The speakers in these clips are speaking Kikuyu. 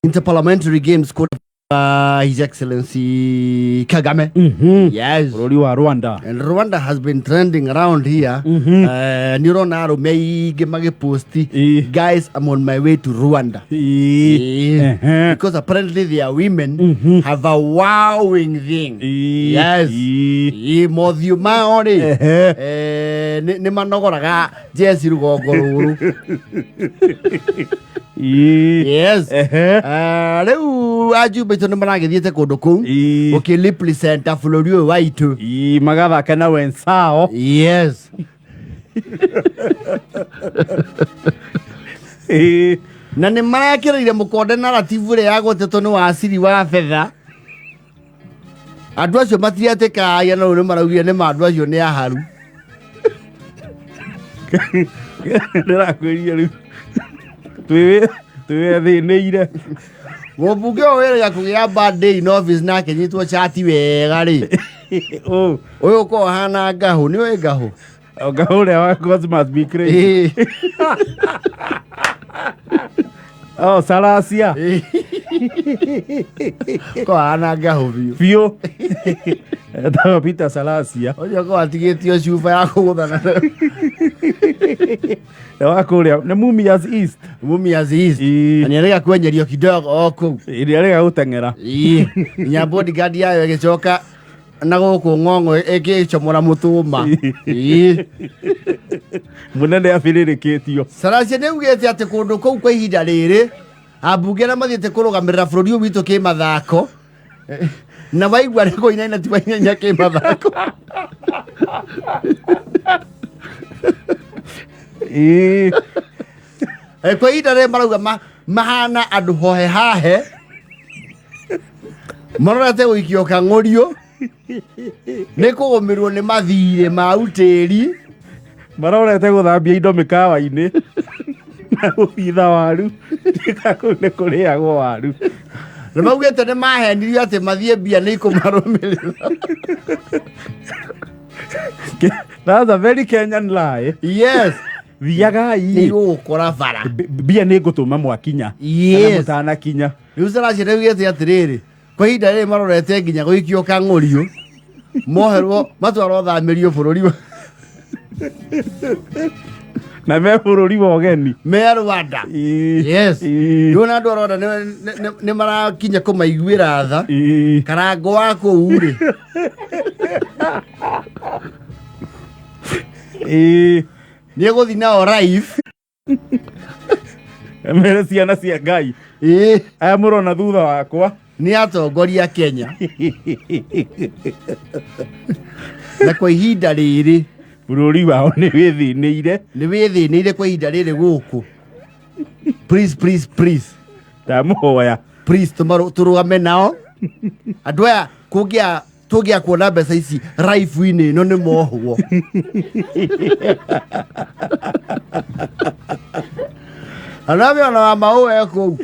Interparliamentary Games His Excellency Kagame. Yes. Bũrũri wa Rwanda. And Rwanda has been trending around here. Nĩ ũrona arũme aingĩ magĩposti, "Guys, I'm on my way to Rwanda." Because apparently their women have a wowing thing. Yes. Mothiũ mao rĩ, nĩ manogoraga jeci rũgongo rũrũ. Yes. Rĩu ajumbe aitũ nĩ maragĩthiĩte kũndũ kũu gũkĩrepresenta bũrũri ũyũ waitũ. Ĩĩ, magathaka na wensao. Yes. Na nĩ marekĩrĩire mũkonde narrative ĩrĩa yagwetetwo nĩ waciri wa betha. Andũ acio matiretĩkagia, no rĩu nĩ maraugire nĩ ma andũ acio nĩ aharu. Ndĩrakwĩrire rĩu twĩthĩnĩire. Mũmbunge ũyũ wĩrĩga kũgĩa bad day in office na akĩnyitwo cati wega rĩ, Ũ, ũyũ ũkorwo hana ngahũ. Nĩ ũĩ ngahũ? Nga ũrĩa wa God must be crazy. Oh, Salasia. Korwo hana ngahũ biũ. Biũ. Etagwo Peter Salasia. Ũcio korwo atigĩtio cuba ya kũgũthana nayo. Nĩ wa kũrĩa nĩ Mumias East. Mumias East. Na nĩarĩga kwenyerio kidogo o kũu. Ĩrĩa arĩga gũteng'era. Nginya bodyguard yayo ĩgĩcoka na gũkũ ng'ong'o ĩgĩcomora mũtũma. Mũnene abĩrĩrĩkĩtio. Salasia nĩ augĩte atĩ kũndũ kũu kwa ihinda rĩrĩ ambunge arĩa mathiĩte kũrũgamĩrĩra bũrũri ũyũ witũ kĩmathako, na waigua nĩ kũinaina ti wainaina kĩmathako. Kwa ihinda rĩrĩ marauga mahana andũ hohe hahe marorete gũikio kang'ũrio nĩ kũgũmĩrwo nĩ mathirĩ ma utĩri. Marorete gũthambia indo mĩkawa-inĩ na gũthitha waru. Tika kũu nĩ kũrĩagwo waru. Nĩ maugĩte nĩ mahenirio atĩ mathiĩ mbia nĩ ikũmarũmĩrĩra. That's a very Kenyan lie. Yes. Thiagai. Nĩ igũgũkora bara. Mbia nĩ ngũtũma mwakinya. Yes. Kana mũtanakinya. Rĩu Salasia nĩ augĩte atĩrĩrĩ, kwa ihinda rĩrĩ marorete nginya gũikio kang'ũrio, moherwo, matwarwo thamĩrio bũrũri wa Na me bũrũri wa ũgeni. Me Rwanda. Yes. Rĩu na andũ a Rwanda nĩ marakinya kũmaiguĩra tha. Karango wa kũu rĩ, nĩ egũthiĩ nao live. Mere ciana cia Ngai. Aya mũrona thutha wakwa nĩ atongoria Kenya na kwa ihinda rĩrĩ bũrũri wao nĩ wĩthĩnĩire. Nĩ wĩthĩnĩire kwa ihinda rĩrĩ gũkũ. Please, please, please. Ndamũhoya. Please, tũrũgame nao andũ aya. Kũngĩa tũngĩa kuona mbeca ici raibu-inĩ ĩno nĩ mohwo. Anabe ona wa mau e kũu.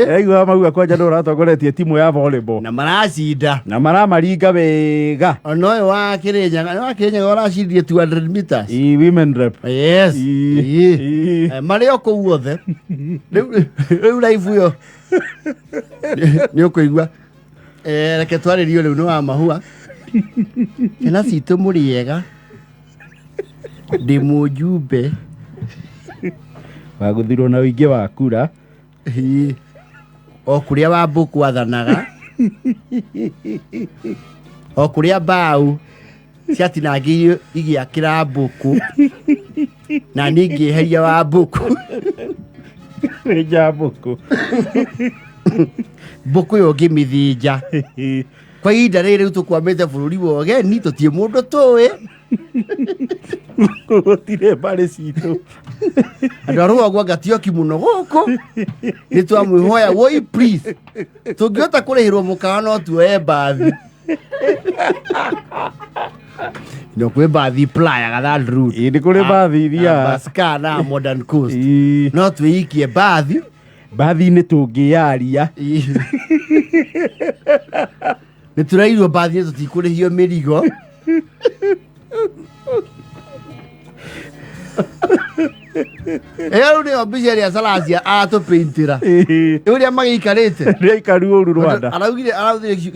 Aigua mauga kwanja nĩ ũratongoretie timu ya volleyball. Na maracinda. Na maramaringa wega. Ona ũyũ wa Kĩrĩnyaga, wa Kĩrĩnyaga ũracindirie 200 meters. Ĩ, women rep. Yes. Marĩ o kũu othe. Rĩu raibu ĩyo nĩ ũkũigua. Reke twarĩrio rĩu nĩ wa mahua. Ciana citũ mũrĩ ega. Ndĩ mũjumbe. Wagũthirwo na ũingĩ wa kura. Ĩĩ. O kũrĩa Wambũkũ athanaga. O kũrĩa mbaũ ciatinangĩirio igĩakĩra mbũkũ. Na niĩ ngĩeheria Wambũkũ. Wĩnja mbũkũ. Mbũkũ ĩyo ngĩmĩthĩnja. Kwa ihinda rĩrĩ rĩu tũkwamĩte bũrũri wa ũgeni, tũtirĩ mũndũ tũĩ. Gũtirĩ mbarĩ citũ. Andũ a rũgongo anga tioki mũno gũkũ nĩ twamwĩhoya woi, please, tũngĩhota kũrĩhĩrwo mũkawa no tuoye mbathi. No kwĩ mbathi playa that route. Ĩ, nĩ kũrĩ mbathi ithiaga. Baska na Modern Coast. No twĩikie mbathi. Mbathi-inĩ tũngĩyaria. Nĩ tũrairwo mbathi tũtikũrĩhio mĩrigo. Ĩyo rĩu nĩyo mbica ĩrĩa Salasia aratũpaintĩra. Ĩĩ. Ũrĩa magĩikarĩte. Nĩ aikaru ũru Rwanda. Araugire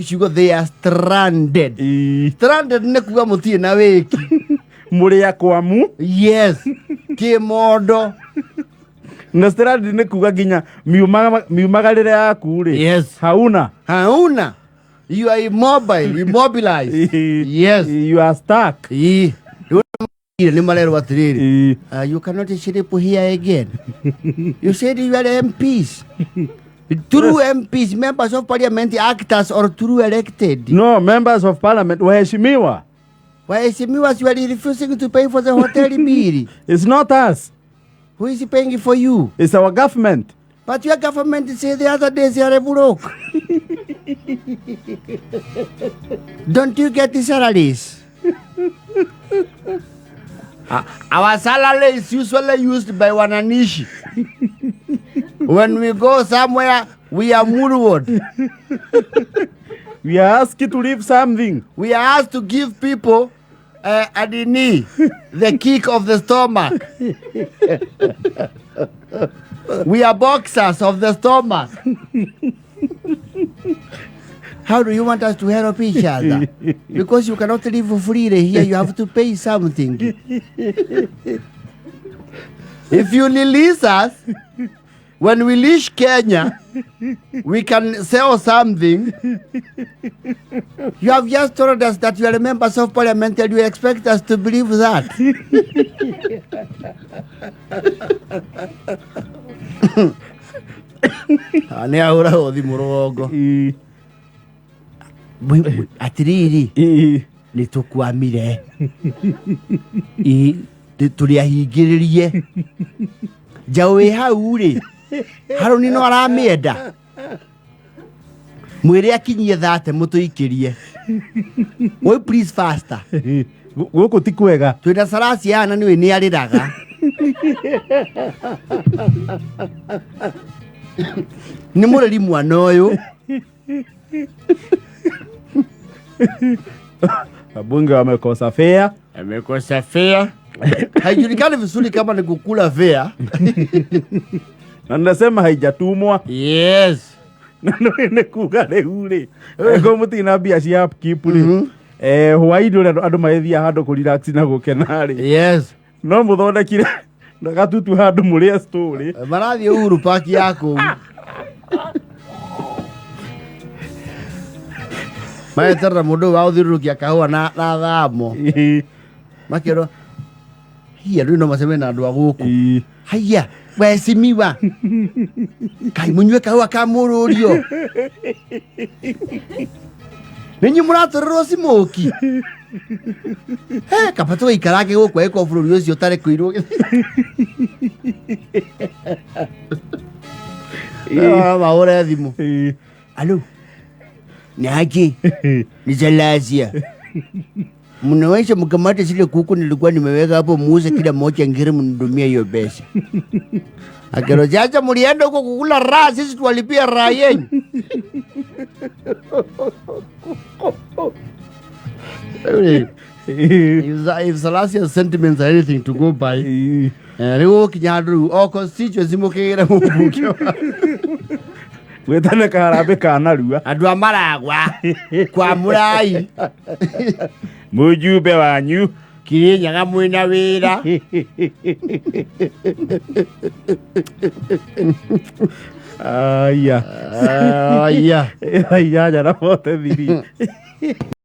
ciugo they are stranded. Ĩĩ. Stranded nĩ kuga mũtirĩ na wĩki. Mũrĩ akwamu. Yes. Kĩmondo. Na stranded nĩ kuga nginya miumagarĩre yaku rĩ. Yes. Hauna. Hauna. You are immobile, immobilized. Ĩĩ. Yes. You are stuck. Ĩĩ. Rĩu nĩ marerwo atĩrĩrĩ. Ĩĩ. You cannot sleep here again. You said you are MPs. True MPs, members of parliament, actors or true elected. No, members of parliament waheshimiwa. Waheshimiwa, you are refusing to pay for the hotel bill. It's not us. Who is paying for you? It's our government. But your government say the other day they are broke. Don't you get the salaries? Our salary is usually used by wananishi. When we go somewhere, we are murdered. We are asked to leave something. We are asked to give people at the knee, the kick of the stomach. We are boxers of the stomach. How do you want us to help each other? Because you cannot live freely here, you have to pay something. If you release us, when we leave Kenya, we can sell something. You have just told us that you are members of parliament and you expect us to believe that. Nĩ ahũragwo thimũ rũgongo. Ĩĩ. Atĩrĩrĩ, Ĩĩ. nĩ tũkwamire. Tũrĩ ahingĩrĩrie. Njaũ ĩ hau rĩ, Harũni no aramĩenda. Mwĩre akinyie thate mũtũikĩrie. Oi please faster. Gũkũ ti kwega. Twĩna Salasia haha na nĩũĩ nĩ arĩraga. Nĩ mũrĩri mwana ũyũ. Wabunge wamekosa fare. Amekosa fare. Haijulikani vizuri kama ni kukula fare. Na nasema haijatumwa. Yes. Na nĩ kuga rĩu rĩ, angĩkorwo mũtirĩ na mbia cia upkeep rĩ, hwaĩ-inĩ ũrĩa andũ magĩthiaga handũ kũ relax na gũkena rĩ, Yes. no mũthondekire na gatutu handũ mũrĩe story. Marathiĩ Uhuru Park ya kũu. Mageterera mũndũ ũyũ wa gũthiũrũrũkia kahũa na thamo. Ĩĩ. Makerwo hiya rĩu no macemanie na andũ a gũkũ. Ĩĩ. Haiya, waheshimiwa. Kai mũnyue kahũa ka mũrũrio. Nĩ inyuĩ mũratũrĩrwo smoki. He, kaba tũgaikarage gũkũ angĩkorwo bũrũri ũcio ũtarĩ kũirwo. Mahũre thimũ. Ĩĩ. Alo, ni aje? Ni Salasia. Mnaweza mkamate zile kuku nilikuwa nimeweka hapo, muuze kila moja ngiri, mnidumie hiyo pesa. Akero sasa mlienda huko kukula raha, sisi tuwalipia raha yenyu. If Salasia's sentiments are anything to go by, Ĩĩ. rĩu gũkinya handũ rĩu o constituency mũkĩgĩre mũmbunge wa Gwĩtane kaharambĩ ka narua. andũ a Maragwa kwa Mũrai Mũjumbe wanyu. Kirinyaga mwĩna wĩra. Aya. Aya. Thaa 8:43.